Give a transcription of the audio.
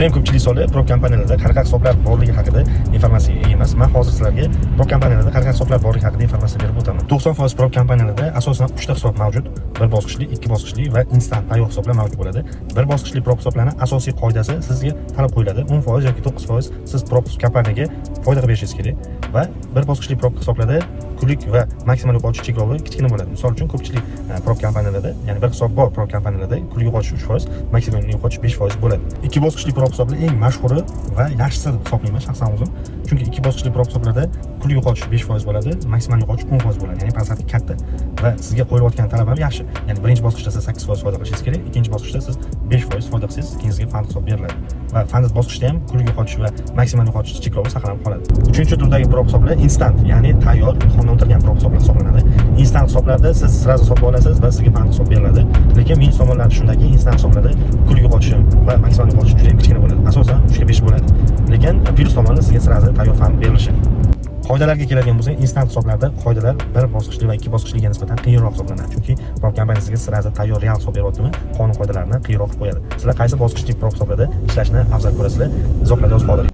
Juda ham ko'pchilik insonlar prop kompaniyalarda qanaqa hisoblar borligi haqida informatsiyaga ega emas. Man hozir sizlarga prop kompaniyalarda qanaqa hisoblar borligi haqida informatsiya berib o'taman. 90% prop kompaniyalarda asosan 3 ta hisob mavjud: bir bosqichli, ikki bosqichli va instant tayyor hisoblar mavjud bo'ladi. Bir bosqichli prop hisoblarni asosiy qoidasi: sizga talab qo'yiladi, 10% yoki 9% siz prop kompaniyaga foyda qilib berishingiz kerak. Va bir bosqichli prop hisoblarda kunlik va maksimal yo'qotish cheklovi kichkina bo'ladi. Misol uchun, ko'pchilik prop kompaniyalarda, ya'ni bir hisob bor prop kompaniyalarda kunlik yo'qotish 3%, maksimal yo'qotish 5% bo'ladi. Ikki bosqichli prop hisoblar eng mashhuri va yaxshisi deb hisoblayman shaxsan o'zim, chunki ikki bosqichli prop hisoblarda kunlik yo'qotish 5% bo'ladi, maksimal yo'qotish 10% bo'ladi, ya'ni процент katta va sizga qo'yilayotgan talab ham yaxshi. Ya'ni birinchi bosqichda siz 8% foyda qilishingiz kerak, ikkinchi bosqichda siz 5% foyda qilsangiz, keyin sizga fund hisob beriladi. Va fund bosqichda ham kunlik yo'qotish va maksimal yo'qotish cheklovi saqlanib qoladi. Uchinchi turdagi prop hisoblar instant, ya'ni tayyor ilhomdan o'tirgan prop hisoblar hisoblanadi. Instant hisoblarda siz сразу sotib olasiz va sizga fund hisob beriladi. Lekin minus tomonlari shundaki, instant hisoblarda kunlik yo'qotishi va maksimal yo'qotish juda ham kichkina bo'ladi, asosan 3 ga 5 bo'ladi. Lekin plyus tomoni sizga сразу tayyor fund berilishi. Qoidalarga keladigan bo'lsak, instant hisoblarda qoidalar bir bosqichli va ikki bosqichliga nisbatan qiyinroq hisoblanadi, chunki prop kompaniya sizga сразу tayyor real hisob beryaptimi, qonun qoidalarini qiyinroq qilib qo'yadi. Sizlar qaysi bosqichli prop hisoblarda ishlashni afzal ko'rasizlar? Izohlarda yozib qoldiring.